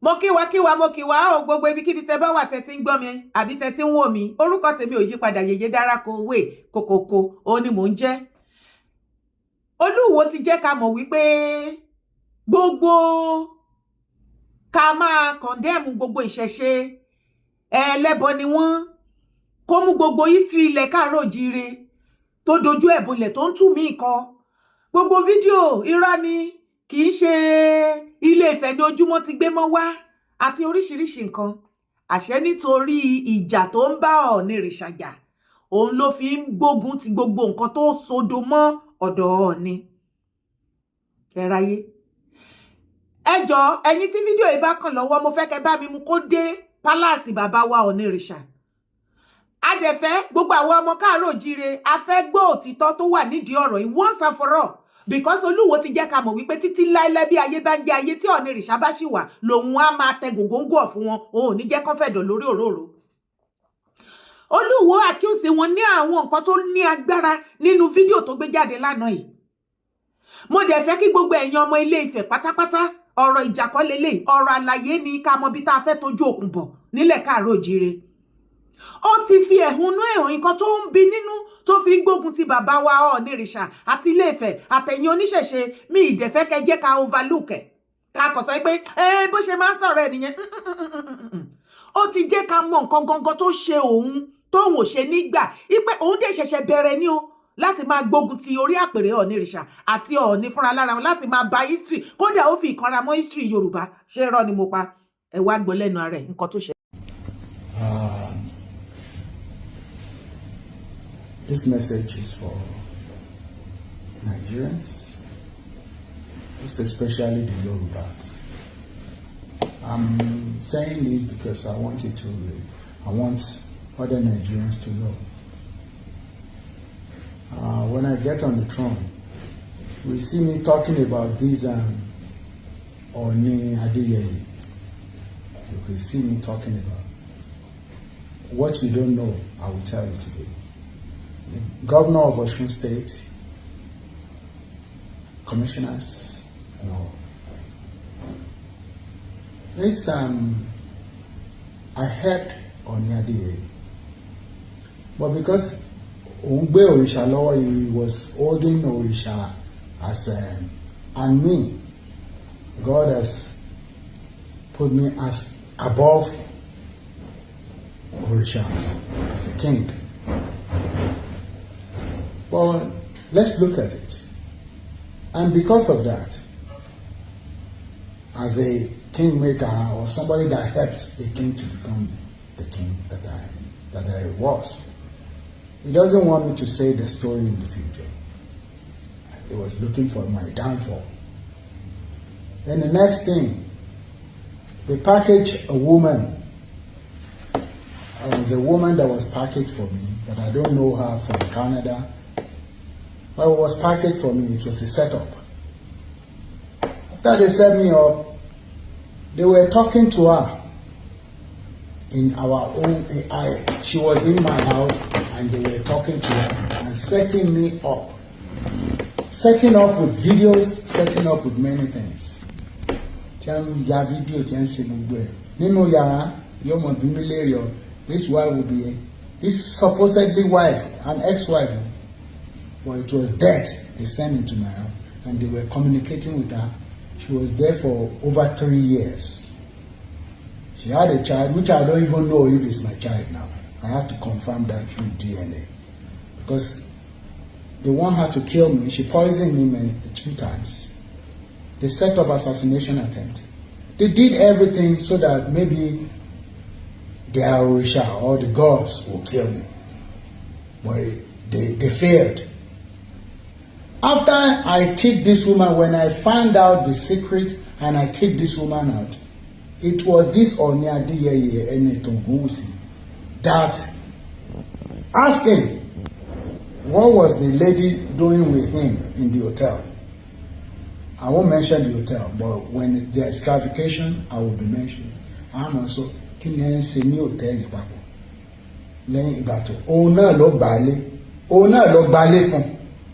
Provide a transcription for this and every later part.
Mo kíwa kíwa, mo kíwa o. Gbogbo ibikíbi tẹ bá wà, tẹ ti ń gbọ́ mi àbí tẹ ti ń wò mí, orúkọ tèmi ò yípadà, Yèyé Dára kó owó kòkòkò òun ni mò ń jẹ́. Olúwo ti jẹ́ ká mọ̀ wípé gbogbo ká máa condemn gbogbo ìṣẹ̀ṣe, ẹlẹ́bọ ni wọ́n, kó mú gbogbo history ilẹ̀ káàárọ̀ òjíire tó dojú ẹ̀ bolẹ̀, tó ń tù mí kọ gbogbo fídíò, irọ́ ni, kì í ṣe Ilé Ifẹ̀ ní ojúmọ́ ti gbé mọ́ wá àti oríṣiríṣi nǹkan. Àṣẹ nítorí ìjà tó ń bá Ọ̀ọ̀nìrìṣà jà, òun ló fi ń gbógun ti gbogbo nǹkan tó sodo mọ́ ọ̀dọ̀ Ọ̀ọ̀ni. Ẹ ráyé, ẹ jọ, ẹ̀yin tí fídíò yìí bá kàn lọ́wọ́, mo fẹ́ kẹ́ bá mi mú kó dé palace bàbá wa Ọ̀ọ̀nìrìṣà. A dẹ̀ fẹ́ gbogbo àwọn ọmọ káàárọ̀ òjíire, a fẹ́ gbọ́ òtítọ́ tó wà nídìí ọ̀rọ̀ yìí once and for all, because Olúwo ti jẹ́ ká mọ̀ wípé títí láéláé, bí ayé bá ń jẹ́ ayé, tí Ọ̀ọ̀nìrìṣà bá ṣì wà, lòun á máa tẹ gògóńgò ọ̀ fún wọn, òun ò ní jẹ́ kán fẹ̀dọ̀ lórí òróró. Olúwo accuse wọn ní àwọn nǹkan tó ní agbára nínú fídíò tó gbé jáde lánàá yìí. Mo dẹ̀ fẹ́ kí gbogbo ẹ̀yin ọmọ Ilé Ifẹ̀ pátápátá, ọ̀rọ̀ ìjà kọ́ lélẹ̀, ọ̀rọ̀ àlàyé ni, ká mọ bí tá a fẹ́ tójú òkun bọ̀ nílẹ̀ káàárọ̀ òjíire. Ó ti fi ẹ̀hónú ẹ̀hàn nǹkan tó ń bí nínú tó fi ń gbógun ti bàbá wa Ọ̀ọ̀nìrìṣà àti Ilé Ifẹ̀ àtẹ̀yìn oníṣẹ̀ṣe. Mi ì dẹ̀ fẹ́ kẹ́ jẹ́ ká overlook ẹ̀, ká kọ̀ sọ pé ẹ bó ṣe máa ń sọ̀rọ̀ ẹ̀ nìyẹn. Ó ti jẹ́ ká mọ nǹkan gangan tó ṣe òun tóun ò ṣe nígbà wípé òun dẹ̀ ṣẹ̀ṣẹ̀ bẹ̀rẹ̀ ní o láti máa gbógun ti orí àpèrè Ọ̀ọ̀nìrìṣà àti Ọ̀ọ̀ni fúnra lára wọn, láti máa ba history. Kódà ó fi ìkanra mọ́ history Yorùbá. Ṣé irọ́ ni mo pa? Ẹ wá gbọ́ lẹ́nu ara ẹ̀ nǹkan tó ṣe. This message is for Nigerians, most especially the Yorubas. I'm saying this because I want other Nigerians to know. When I get on the throne, we see me talking about this Oni Adeyeye. You will see me talking about what you don't know, I will tell you today. The governor of Osun State, commissioners, and all. This I heard Oni Adeyeye, but because òun gbé òrìṣà lọ́wọ́, he was holding òrìṣà as and me, God has put me as above orishas, as a king. But let's look at it. And because of that, as a kingmaker or somebody that helped a king to become the king that I was, he doesn't want me to say the story in the future. He was looking for my downfall. Then the next thing, they packaged a woman. There was a woman that was packaged for me, but I don't know her, from Canada. But it was packaged for me, it was a setup. After they set me up, they were talking to her in our own. She was in my house and they were talking to her and setting me up. Setting up with videos, setting up with many things. Tí a ń ya fídíò, tí a ń ṣe gbogbo ẹ̀ nínú yàrá, yóò mọ̀ bí mi léèrè ọ. This wife will be this supposedly wife, an ex-wife, but it was death they sent into my house, and they were communicating with her. She was there for over 3 years. She had a child, which I don't even know if it's my child now. I have to confirm that through DNA, because they want her to kill me. She poisoned me many two times. They set up assassination attempt. They did everything so that maybe their Orisha or the gods will kill me. But they failed. After I kicked this woman, when I found out the secret and I kicked this woman out, it was this Oni Adeyeye Enitan Ogunwusi that asked him what was the lady doing with him in the hotel. I won't mention the hotel, but when there's clarification, I will be mentioning. Àmọ́ sọ kí ni ẹ ń ṣe ní hòtẹ́ẹ̀lì papọ̀ lẹ́yìn ìgbà tó òun náà ló gbà á lé, òun náà ló gbà á lé fún,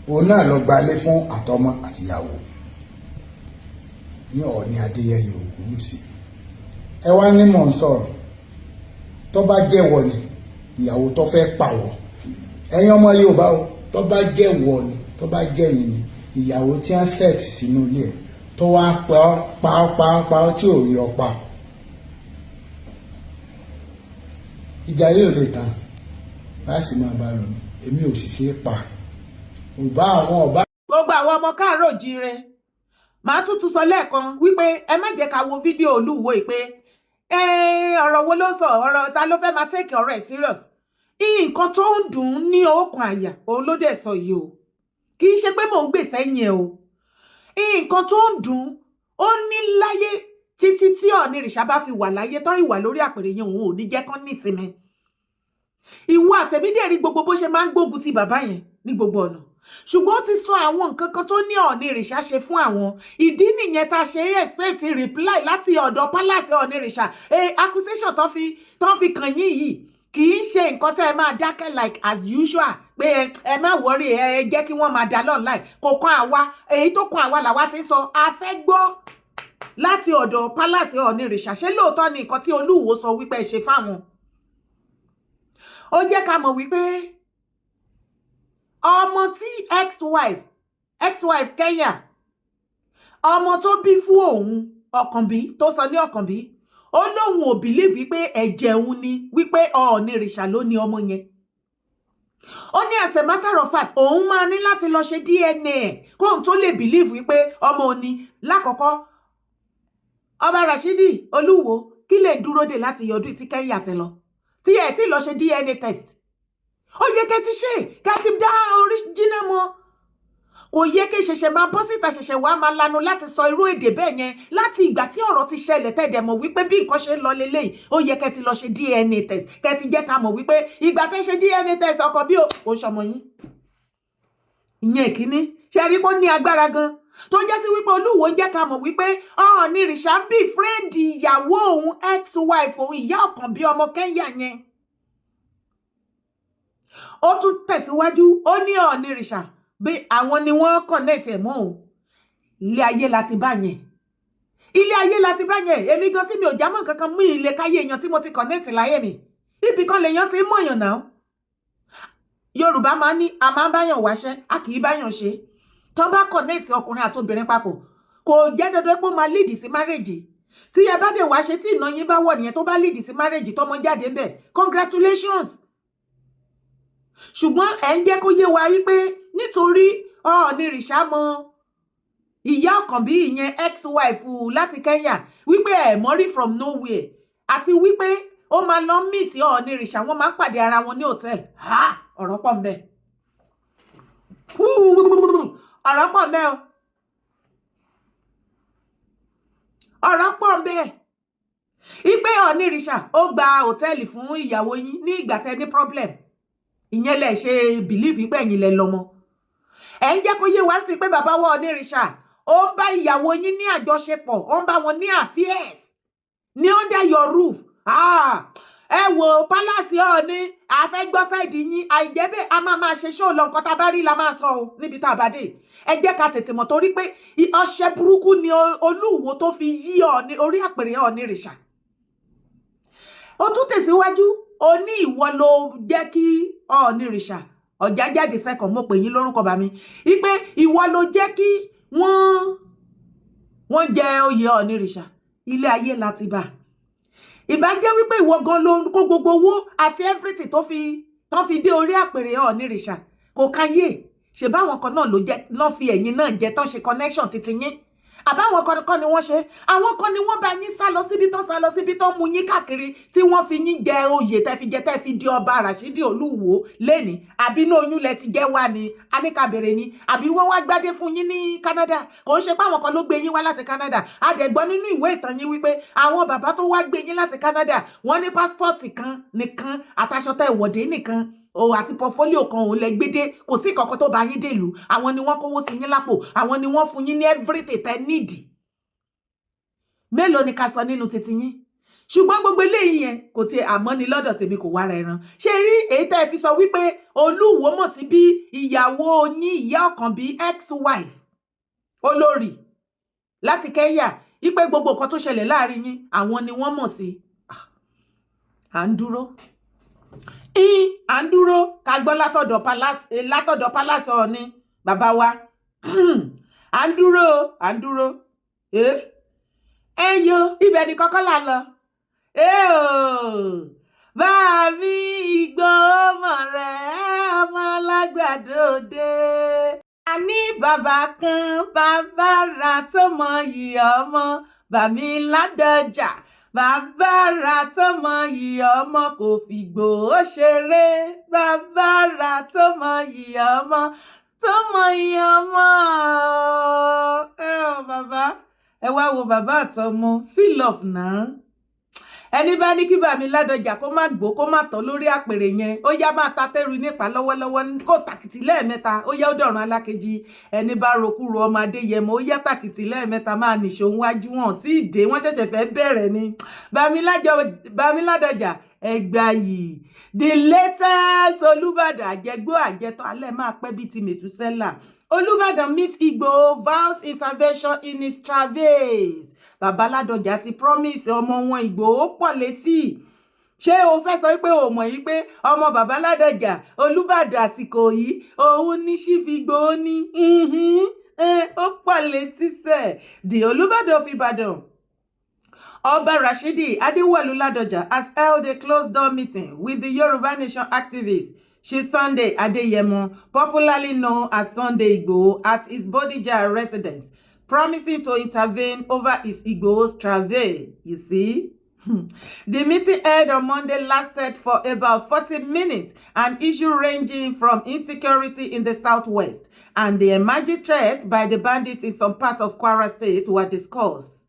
òun náà ló gbà á lé fún àtọmọ àtìyàwó ní Ọọ̀ni Adéyẹyè Ògúnwùsì. Ẹ wá ní mò ń sọ̀rọ̀. Tó bá jẹ́wọ́ ni ìyàwó tó fẹ́ pàwọ́, ẹ̀yin ọmọ Yorùbá o, tó bá jẹ́wọ́ ni, tó bá jẹ́yìn ni ìyàwó tí wọ́n set sínú ilé ẹ̀, tó wá pa ọ́, pa ọ́, pa ọ́, pa ọ́, tí ò rí ọ pa, ìjà yóò lè tán. Bá sì máa bá lọ ní, èmi ò sì ṣe é pa ọba àwọn ọba. Gbogbo àwọn ọmọ káàárọ̀ jíire, màá tún sọ lẹ́ẹ̀kan wípé ẹ má jẹ́ ká wo fídíò Olúwo yìí pé ọ̀rọ̀ wo ló ń sọ, ọ̀rọ̀ ta ló fẹ́ máa take ọ̀rọ̀ ẹ̀ serious. Nǹkan tó ń dùn ún ní ọkàn àyà òun ló dẹ̀ sọ yìí o. Kì í ṣe pé mò ń gbè sẹ́yìn ẹ̀ o. Nǹkan tó ń dùn ó ní láyé títí tí Ọ̀nìrìṣà bá fi wà láyé tán, ìwà lórí àpèrè yẹn, òun ò ní jẹ́ kán nísinmi. Ìwọ àtẹ̀mídẹ̀ rí gbogbo bó ṣe máa ń gbógun ti bàbá yẹn ní gbogbo ọ̀nà, ṣùgbọ́n ó ti sọ àwọn nǹkan kan tó ní Ọ̀nìrìṣà ṣe fún àwọn. Ìdí nìyẹn tá a ṣe expect reply láti ọ̀dọ̀ palace Ọ̀nìrìṣà. Accusation tó fi kàn yín yìí kì í ṣe nǹkan tẹ́ ẹ máa dákẹ́ like as usual pé ẹ má worry, ẹ jẹ́ kí wọ́n máa dá online. Kò kan àwa, èyí tó kan àwa làwa ti ń sọ. A fẹ́ gbọ́ láti ọ̀dọ̀ palace Ọ̀nìrìṣà, ṣé lóòótọ́ ni nǹkan tí Olúwo sọ wípé ẹ ṣe fáwọn? Ó jẹ́ ká mọ̀ wípé ọmọ tí ex-wife Kenya, ọmọ tó bí fún òun, Ọ̀kànbí tó sọ ní Ọ̀kànbí, ó lóun ò believe wípé ẹ̀jẹ̀ òun ni, wípé Ọ̀ọ̀nìrìṣà ló ní ọmọ yẹn. Ó ní as a matter of fact, òun máa ní láti lọ ṣe DNA kóun tó lè believe wípé ọmọ òní. Lákọ̀ọ́kọ́, ọba Rashidi Olúwo, kí lè dúró dè láti yọdún tí Kenya tẹ lọ tí ẹ tí lọ ṣe DNA test? Ó yẹ kẹ́ ti ṣe, kẹ́ ti dá original mọ̀. Kò yẹ kí ṣẹ̀ṣẹ̀ máa bọ́ síta, ṣẹ̀ṣẹ̀ wàá máa lanu láti sọ irú èdè bẹ́ẹ̀ yẹn. Láti ìgbà tí ọ̀rọ̀ ti ṣẹlẹ̀, tẹ̀dẹ̀ mọ̀ wípé bí nǹkan ṣe ń lọ leléyìí, ó yẹ kẹ́ ti lọ ṣe DNA test, kẹ́ ti jẹ́ ká mọ̀ wípé ìgbà tẹ́ ṣe DNA test, ọkọ̀ bí o ṣọmọ yín. Ìyẹn ìkíní. Ṣe rí pé ó ní agbára gan, tó jẹ́ sí wípé Olúwo ń jẹ́ ká mọ̀ wípé Ọ̀ọ̀nìrìṣà ń bí friend ìyàwó òun, ex-wife òun, ìyá ọ̀kan bí ọmọ Kẹ́ńyà yẹn. Ó tún tẹ̀síwájú, ó ní Ọ̀ọ̀nìrìṣà bí àwọn ni wọ́n connect ẹ̀ mọ́ òun. Ilé ayé láti bá yẹn, ilé ayé láti bá yẹn. Èmi gan tí mi ò jámọ́ nǹkan kan mú ilé káyé èèyàn tí mo ti connect láyé mi, ibì kan lèèyàn ti ń mọ̀yàn náà. Yorùbá máa ń ní a máa ń báyàn wáṣẹ́, a kì í báyàn ṣe. Tó bá connect ọkùnrin àti obìnrin papọ̀, kò jẹ́ dandan pé ó máa lead sí marriage. Tí ẹ bá dé wá ṣe, tí ìná yín bá wọ̀ nìyẹn, tó bá lead sí marriage, tọmọ jáde ńbẹ̀, congratulations. Ṣùgbọ́n ẹ̀ ń jẹ́ kó yé wa wípé nítorí Ọ̀ọ̀nìrìṣà mọ ìyá Ọ̀kànbí, ìyẹn ex-wife láti Kenya, wípé ẹ̀ mọ́rí from nowhere, àti wípé ó máa lọ meet Ọ̀ọ̀nìrìṣà, wọ́n máa ń pàdé ara wọn ní hòtẹ́ẹ̀lì. Ọ̀rọ̀ pọ̀ ńbẹ̀, ọ̀rọ̀ pọ̀ ńbẹ̀ o, ọ̀rọ̀ pọ̀ ńbẹ̀. Ipe Ọ̀ọ̀nìrìṣà ó gba hòtẹ́ẹ̀lì fún ìyàwó yín ní ìgbà tẹ́ ní problem, ìyẹn lẹ ṣe believe pé ẹ̀yin lẹ lọ́mọ. Ẹ̀ ń jẹ́ kó yé wá sí pé bàbá wa Ọ̀ọ̀nìrìṣà ó ń bá ìyàwó yín ní àjọṣepọ̀, ó ń bá wọn ní affairs ní under your roof. Ẹ wo palace Ọọ̀ni, a fẹ́ gbọ́ side yín. Àìjẹ́ bẹ́ẹ̀, a máa máa ṣe ṣó lọ. Nǹkan tá a bá rí la máa sọ o. Níbi tá a bá dé, ẹ jẹ́ ká tètè mọ̀, torí pé ọṣẹ burúkú ni Olúwo tó fi yí Ọọ̀ni orí àpèrè Ọ̀ọ̀nìrìṣà. Ó tún tẹ̀síwájú, ó ní ìwọ ló jẹ́ kí Ọ̀ọ̀nìrìṣà Ọ̀jájáde second, mo pè yín lórúkọ bá mi, wípé ìwọ ló jẹ́ kí wọ́n jẹ oyè Ọ̀ọ̀nìrìṣà. Ilé ayé láti bá ìbá jẹ́ wípé ìwọ gan ló kó gbogbo owó àti everything tó fi dé orí àpèrè Ọ̀ọ̀nìrìṣà, kò káyé ṣe. Báwọn kan náà ló jẹ́ lọ́ fi ẹ̀yìn náà jẹ tán, ṣe connection titi yín, àbáwọn kan kọ́ ni wọ́n ṣe, àwọn kan ni wọ́n bá yín sá lọ síbi tán, sá lọ síbi tán, mú yín káàkiri, tí wọ́n fi yín jẹ oyè tẹ́ fi jẹ, tẹ́ fi di ọba Ràṣídì Olúwo lẹ́ni. Àbí inú oyún lẹ ti jẹ́ wá ni aníkàbèrè ni, àbí wọ́n wá gbádé fún yín ní Canada? Kò ń ṣe pé àwọn kan ló gbé yín wá láti Canada. A dẹ̀ gbọ́ nínú ìwé ìtàn yín wípé àwọn bàbá tó wá gbé yín láti Canada, wọ́n ní passport kan nìkan àtàṣọ tẹ́ ìwọ̀dé nìkan o àti portfolio kan òun lẹ gbédé. Kò sí kankan tó bá yín dèlú. Àwọn ni wọ́n kówó sí yín lápò, àwọn ni wọ́n fún yín ní everything tẹ́ nídìí. Mélòó ni ká sọ nínú titi yín? Ṣùgbọ́n gbogbo eléyìí yẹn kò tiẹ̀ àmọ́ ni lọ́dọ̀ tèmi, kò wá ra ẹran ṣe rí. Èyí tẹ́ ẹ fi sọ wípé Olúwo mọ̀ sí bí ìyàwó yín, ìyá Ọ̀kànbí, ex-wife olórí láti Kenya. Ipe gbogbo nǹkan tó ṣẹlẹ̀ láàrin yín, àwọn ni wọ́n mọ̀ sí. À ń dúró, à ń dúró ká gbọ́ látọ̀dọ̀ palace Ọọ̀ni. Bàbá wa, à ń dúró, à ń dúró. Ẹ yo, ibẹ̀ ni kọ́kọ́ là ń lọ. Bá mi Ìgbòho mọ̀ rẹ̀, ọmọ alágbàdo dé. A ní bàbá kan, bàbá ra tó mọ iyì ọmọ, bàmí Ládọjà. Bàbá ra tó mọ iyì ọmọ, kò fìgbò ṣeré. Bàbá ra tó mọ iyì ọmọ, tó mọ iyì ọmọ. Ẹ ọ bàbá, ẹ wá wo bàbá àtọmọ. See love náà. Ẹni bá ní kí bàmí Ládọjà kó má gbó, kó má tọ́ lórí àpèrè yẹn, ó yá, máa ta tẹ́rù nípa lọ́wọ́lọ́wọ́, kó tàkìtì lẹ́ẹ̀mẹ́ta, ó yá, ó dọ̀rùn alákejì. Ẹni bá rokúro ọmọ Adéyẹmọ, ó yá, tàkìtì lẹ́ẹ̀mẹ́ta, máa nìṣó wájú wọn tí ì dé, wọ́n ṣẹ̀ṣẹ̀ fẹ́ bẹ̀rẹ̀ ni. Bàmí Ládọjà, ẹgbà yìí, the latest Olúbàdàn, àjẹgbó àjẹtọ́ alẹ́ máa pẹ́ bíi ti Mètúsẹ́là. Olúbàdàn meet Igboho, vows intervention in his travels. Bàbá Ládọjà ti promise ọmọ wọn Ìgbòho pọ̀ létí. Ṣé o fẹ́ sọ pé o mọ̀ yìí pé ọmọ bàbá Ládọjà, Olúbàdàn àsìkò yìí, òun ní Chief Ìgbòho ní ó pọ̀ létí sẹ̀? The Olúbàdàn of Ìbàdàn, Ọba Rashidi Adewolu Ladoja, has held a closed-door meeting with the Yoruba Nation activist Chief Sunday Adeyemo, popularly known as Sunday Igboho, at his Bodija residence, promising to intervene over his Igboho's travail. You see? The meeting held on Monday lasted for about 40 minutes, and issues ranging from insecurity in the southwest and the emerging threats by the bandits in some parts of Kwara State were discussed.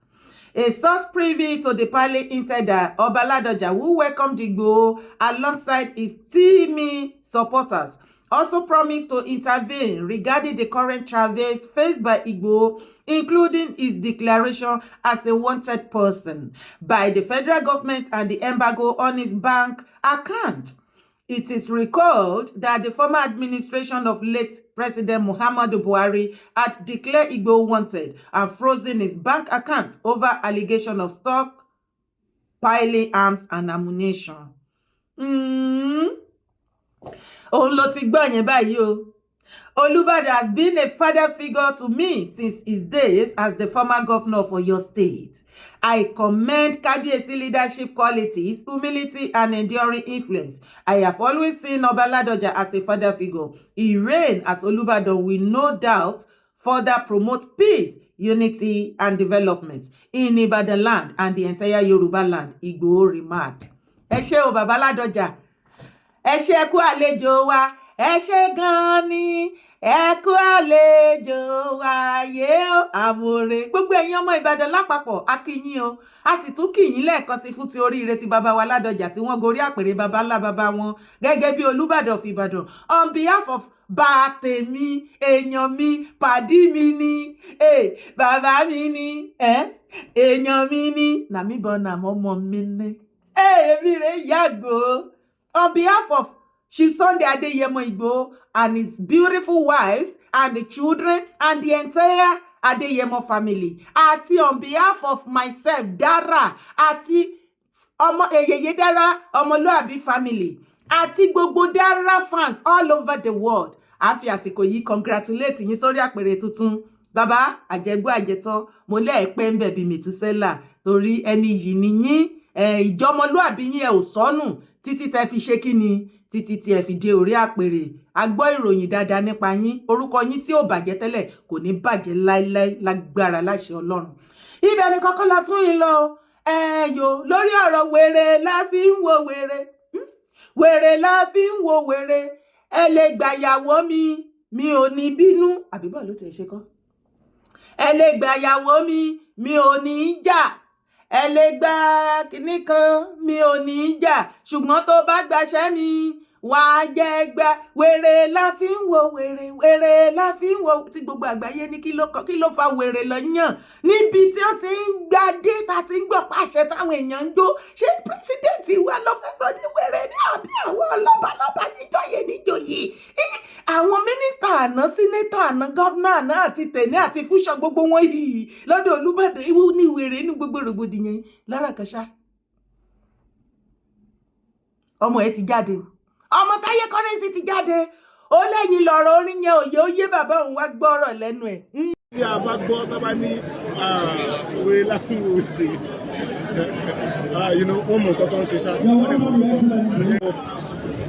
A source privy to the parley hinted that Oba Ladoja, who welcomed Igboho alongside his teeming supporters, also promised to intervene regarding the current travails faced by Igboho, including his declaration as a wanted person by the federal government and the embargo on his bank account. It is recalled that the former administration of late President Muhammadu Buhari had declared Igboho wanted and frozen his bank account over allegation of stockpiling arms and ammunition. Òun ló ti gbọ́ yẹn báyìí o. Olubadan has been a father figure to me since his days as the former governor of Oyo State. I commend Kabiyesi leadership qualities, humility, and enduring influence. I have always seen Oba Ladoja as a father figure. His reign as Olubadan will no doubt further promote peace, unity, and development in Ibadan land and the entire Yoruba land, Igboho remarked. Ẹ ṣé o, bàbá Ládọjà. Ẹ ṣé, ẹ kú àlejò wa. Ẹ ṣé gan-an ni, ẹ kú àlejò wa yé o, àmọ̀rè. Gbogbo ẹ̀yin ọmọ Ìbàdàn lápapọ̀, a kí yín o. A sì tún kí yín lẹ́ẹ̀kan sí fún ti oríire ti bàbá wa Ládọjà tí wọ́n gorí àpèrè bàbá ńlá bàbá wọn gẹ́gẹ́ bí Olúbàdàn of Ìbàdàn. On behalf of bá tèmi, èèyàn mi, pàdí mi ni, bàbá mi ni, èèyàn mi ni, nàmí bọ́ nàmọ́ ọmọ mi ni, èmi rè yàgò. On behalf of Chief Sunday Adeyemo Igboho and his beautiful wives and the children and the entire Adeyemo family, àti on behalf of myself, Dara, àti ọmọ Èyèyè Dara ọmọlúàbí family, àti gbogbo Dara fans all over the world, a fi àsìkò yìí congratulate yín sórí àpèrè tuntun. Bàbá, àjẹgbó àjẹtọ́, mo lẹ́ẹ̀pẹ́ ń bẹ̀bí Mètúsẹ́là, torí ẹni yìí ni yín. Ìjọmọlúàbí yín, ẹ ò sọnù títí tẹ fi ṣe kí ni, títí tí ẹ fi dé orí àpèrè. A gbọ́ ìròyìn dáadáa nípa yín. Orúkọ yín tí ò bàjẹ́ tẹ́lẹ̀ kò ní bàjẹ́ láéláé lágbára láṣẹ Ọlọ́run. Ibẹ̀ ni kọ́kọ́ la tún yín lọ ẹ yo lórí ọ̀rọ̀ wèrè la fi ń wo wèrè, Wèrè la fi ń wo wèrè. Ẹ lè gbàyàwó mi, mi ò ní bínú. Àbí bọ́ọ̀ ló ti ṣe kọ́? Ẹ lè gbàyàwó mi, mi ò ní jà. Ẹ lè gba kinní kan, mi ò ní jà, ṣùgbọ́n tó bá gbaṣẹ́ mi, Wà á jẹ́ gbá wèrè la fi ń wo wèrè, wèrè la fi ń wo tí gbogbo àgbáyé ní kí ló fa wèrè lọ́yàn níbi tí ó ti ń gbadé, ta ti ń gbọ́ pàṣẹ táwọn èèyàn ń jó. Ṣé president wa ló fẹ́ sọ ní wèrè ní, àbí àwọn lọ́balọ́ba, níjòyè níjòyè, àwọn mínísítà àná, senator àná, governor àná àti tẹ̀ní àti fúnṣọ, gbogbo wọn yìí lọ́dọ̀ Olúbàdàn? Ìwọ ní wèrè inú gbogbo rògbòdìyàn yìí lára kan ṣá. Ọmọ ẹ ti jáde o, ọmọ Táyé Currency ti jáde. Ó lẹ́yìn lọ́rọ̀ orin yẹn, òye ó yé bàbá òun, wá gbọ́rọ̀ lẹ́nu ẹ̀. Tí a bá gbọ́ tó bá ní wèrè láfún wèrè, wọ́n mọ nǹkan tó ń ṣe ṣá. Wọ́n dẹ̀ mọ nǹkan tó ń ṣe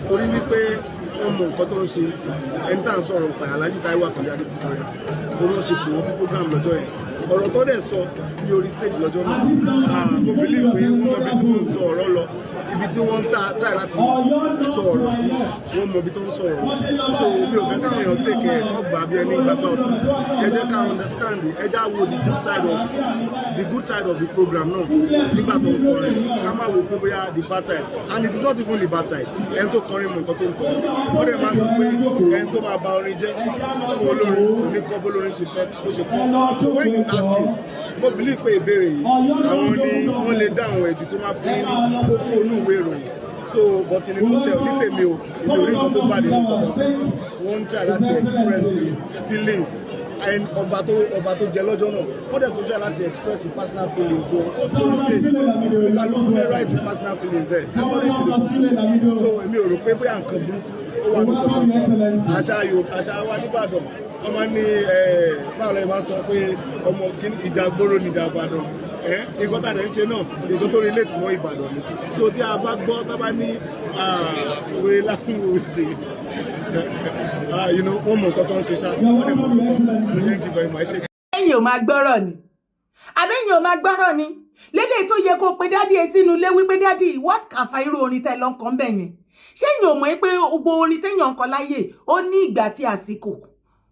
torí wípé wọ́n mọ nǹkan tó ń ṣe. Ẹni tá à ń sọ̀rọ̀ nípa Alhaji Taiwo Akande Adébísí Currency, òun náà ṣe pè wọ́n fún program lọ́jọ́ yẹn. Ọ̀rọ̀ tó dẹ̀ sọ ní orí stage lọ́jọ́ náà, mo believe pé wọ́n mọ ibi tí wọ́n ń sọ ọ̀rọ̀ lọ, ibi tí wọ́n ń ta try láti sọ ọ̀rọ̀ sí. Wọ́n mọ ibi tó ń sọ̀rọ̀ lọ, so mi ò fẹ́ káwọn èèyàn take ẹ̀ kọ́ gbà bí ẹni gbàgbà ọtí. Ẹ jẹ́ ká understand, ẹ já wo the good side of the program náà. Nígbà tó ń kọrin, ká má wo pé bóyá the bad side, and it is not even the bad side. Ẹni tó kọrin mọ nǹkan tó ń kọ. Wọ́n dẹ̀ máa sọ pé ẹni tó máa ba orin jẹ́ fún olórin kò ní kọ́ bólórin ṣe fẹ́ bó ṣe kọ́. So when you ask him, mo believe pé ìbéèrè yìí, àwọn ni wọ́n lè dáhùn ẹ̀jù tó máa fún yín ní kókó inú ìwé ìròyìn. So, but in a nutshell, ní tèmi o, èmi ò rí nǹkan tó bá nínú nǹkan tó wọ́n ń try láti express feelings and ọba tó jẹ lọ́jọ́ náà. Wọ́n dẹ̀ tún try láti express personal feelings wọn lórí stage. Kálukú ní right to personal feelings ẹ̀ according to the constitution. So èmi ò rò pé bóyá nǹkan burúkú ó wà ní nǹkan tó àṣà Yorùbá, àṣà wa nìbàdàn. Wọ́n máa ń ní, báwo lè máa sọ pé ọmọ ìjà gbóró ní ìjà Ìbàdàn. Nǹkan tá a dẹ̀ ń ṣe náà, nǹkan tó relate mọ́ Ìbàdàn ni. So tí a bá gbọ́ tó bá ní wèrè láfún wèrè, wọ́n mọ nǹkan tó ń ṣe ṣá. Wọ́n dẹ̀ mọ nǹkan tó ń ṣe. Thank you very much. Ẹ̀yin ò máa gbọ́rọ̀ ni, àbẹ́yìn ò máa gbọ́rọ̀ ni lédè tó yẹ kó pe daddy ẹ sínú ilé wípé, "Daddy, what can fa irú orin tẹ́ lọ ń kọ́ bẹ̀ yẹn?" Ṣé èyàn ò mọ̀ pé gbogbo orin téèyàn ń kọ láyè, ó ní ìgbà àti àsìkò?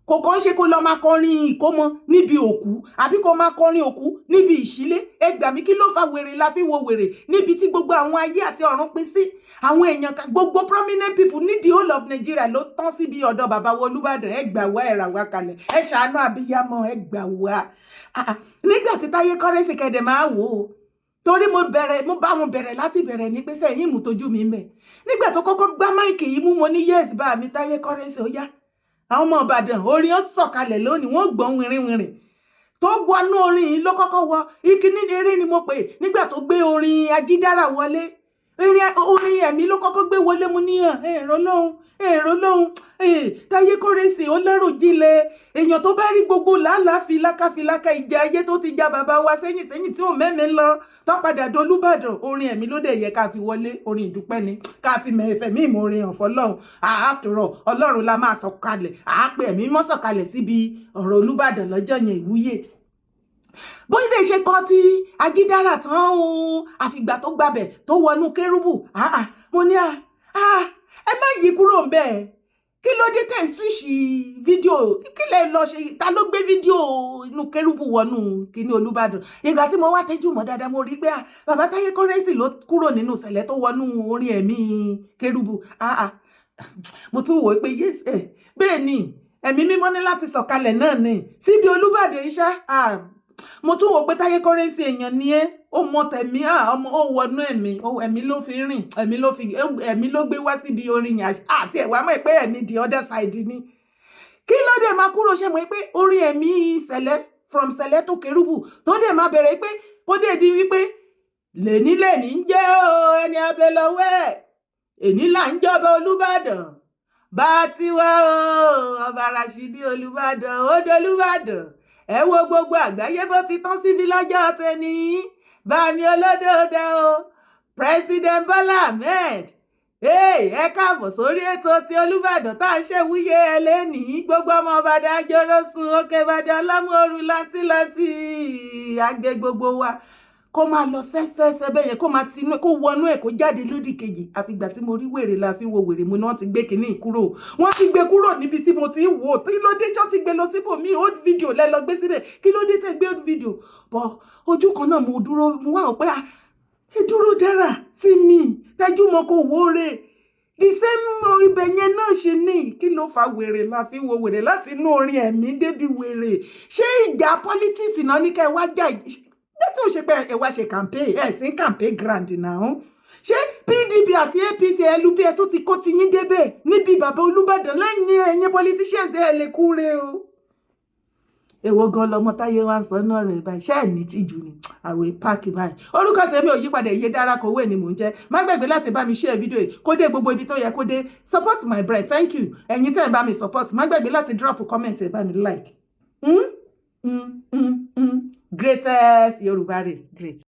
Kò kàn ń ṣe kó lọ máa kọrin ìkómọ níbi òkú, àbí kó máa kọrin òkú níbi ìṣílé. Ẹ gbà mí, kí ló fa wèrè la fi wo wèrè níbi tí gbogbo àwọn ayé àti ọ̀run pín sí? Àwọn èèyàn, gbogbo prominent people ní the whole of Nigeria ló tán síbi ọ̀dọ̀ bàbá wa Olúbàdàn. Ẹ gbà wá, ẹ rà wá kalẹ̀, ẹ ṣàánú abiyamọ, ẹ gbà wá. Nígbà tí Táyé Currency kẹ̀dẹ̀ máa wò ó, torí mo bẹ̀rẹ̀, mo bá wọn bẹ̀rẹ̀ láti bẹ̀rẹ̀ ní pé sẹ́yìn mú tójú mi mẹ́. Nígbà tó kọ́kọ́ gbá mic yìí mú, mo ní, "Yes, bá mi Táyé Currency, ó yá." Àwọn ọmọ Ìbàdàn, orin ó sọ̀kalẹ̀ lónìí, wọ́n gbọ́n wìrìwìrì tó wọnú orin yìí ló kọ́kọ́ wọ ìkíní. Eré ni mo pè. Nígbà tó gbé orin Ajídára wọlé, orin ẹ̀mí ló kọ́kọ́ gbé wọlé. Mu níyàn èrò lóhùn, èrò lóhùn. Táyé Currency ó lérò jinlẹ̀. Èèyàn tó bá rí gbogbo làálàá filákàfilákà ìjà ayé tó ti já bàbá wa sẹ́yìn sẹ́yìn tí ò mẹ́mi lọ tó padà dolúbàdàn, orin ẹ̀mí ló dẹ̀ yẹ ká fi wọlé. Orin ìdúpẹ́ ni ká fi mẹ̀fẹ̀mí ìmoore hàn fọlọ́run. After all, Ọlọ́run la máa sọ̀kalẹ̀, àá pe ẹ̀mí mọ́ sọ̀kalẹ̀ síbi ọ̀rọ̀ Olúbàdàn lọ́jọ́ yẹn, ìwúyè. Bóyá ṣe kọ́ tí Ajídára tán o, àfìgbà tó gbabẹ̀ tó wọnú kérúbù, mo ní, ẹ má yí kúrò ń bẹ́ẹ̀. Kí ló dé tẹ̀ ń switch fídíò? Kí lẹ lọ ṣe? Ta ló gbé fídíò inú kérúbù wọnú kíní Olúbàdàn? Ìgbà tí mo wá tẹ́jú mọ́ dáadáa, mo rí pé bàbá Táyé Currency ló kúrò nínú ìṣẹ̀lẹ̀ tó wọnú orin ẹ̀mí kérúbù. Mo tún wò ó pé yes, ẹ bẹ́ẹ̀ ni, ẹ̀mí mímọ́ ní láti sọ̀kalẹ̀ náà ni síbi Olúbàdàn iṣá. Mo tún wò pé Táyé Currency, èèyàn ni ẹ́, ó mọ tẹ̀mí, ọmọ ó wọnú ẹ̀mí, ẹ̀mí ló fi rìn, ẹ̀mí ló fi, ẹ̀mí ló gbé wá síbi orin yẹn. Àti ẹ̀wà mọ̀ pé ẹ̀mí the other side ni. Kí ló dé máa kúrò? Ṣe mọ̀ pé orin ẹ̀mí sẹ̀lẹ̀, from sẹ̀lẹ̀ tó kérúbù, tó dé máa bẹ̀rẹ̀ pé kó dé di wípé lèní lèní ń jẹ́ o, ẹni abẹ lọ́wọ́ ẹ̀, èní là ń jọba Olúbàdàn bá tiwa o, ọba Rashidi Olúbàdàn ó dolúbàdàn. Ẹ wo gbogbo àgbáyé bó ti tán síbi lọ́jọ́ tẹni bàmí olódòdó o, President Bola Ahmed, ẹ káàbọ̀ sórí ètò ti Olúbàdàn tá à ń ṣèwúyè ẹlẹ́nìí. Gbogbo ọmọ Ìbàdàn ajọ́rọ́ sun òkè Ìbàdàn ọlọ́mú ooru láńtìláńtì àgbẹ̀, gbogbo wa, kó máa lọ sẹ́sẹ́sẹ́ bẹ́ẹ̀ yẹn, kó máa tinú, kó wọnú ẹ̀, kó jáde lódì kejì. Àfìgbà tí mo rí wèrè la fi wo wèrè, mo ní wọ́n ti gbé kinní kúrò, wọ́n ti gbé kúrò níbi tí mo ti ń wò. Kí ló dé tó ti gbé lọ síbòmíì? Old video lẹ lọ gbé síbẹ̀. Kí ló dé tẹ́ gbé old video bọ̀? Ojú kan náà mo dúró, mo wá wò pé ẹ dúró dára sí mi, tẹ́jú mọ́ kó wó re. The same ibẹ̀ yẹn náà ṣe ní. Kí ló fa wèrè la fi wo wèrè láti inú orin ẹ̀mí débi wèrè? Ṣé ìjà politics náà ní kẹ́ ẹ wá jà tí ò ṣe pé ẹ wá ṣe campaign ẹ sí campaign ground náà? Ṣé PDP àti APC, LP, ẹ tún ti kó tiyín débẹ̀ níbi bàbá Olúbàdàn lẹ́yìn ẹ̀yin politicians? Ẹ lè kúre o. Èwo gan lọmọ táyé wá ń sọ náà rẹ báyìí? Ṣé ẹ̀ ní tìjú ni àwẹ̀ páàkì báyìí? Orúkọ tèmi ò yípadà, iye dára kòwé ni mò ń jẹ́. Má gbàgbé láti bá mi share fídíò yìí kó dé gbogbo ibi tó yẹ kó dé. Support my bread. Thank you, ẹ̀yin tẹ́ ẹ̀ bá mi support. Má gbàgbé láti drop comment, ẹ̀ bá mi like. Greatest Yorùbá race great.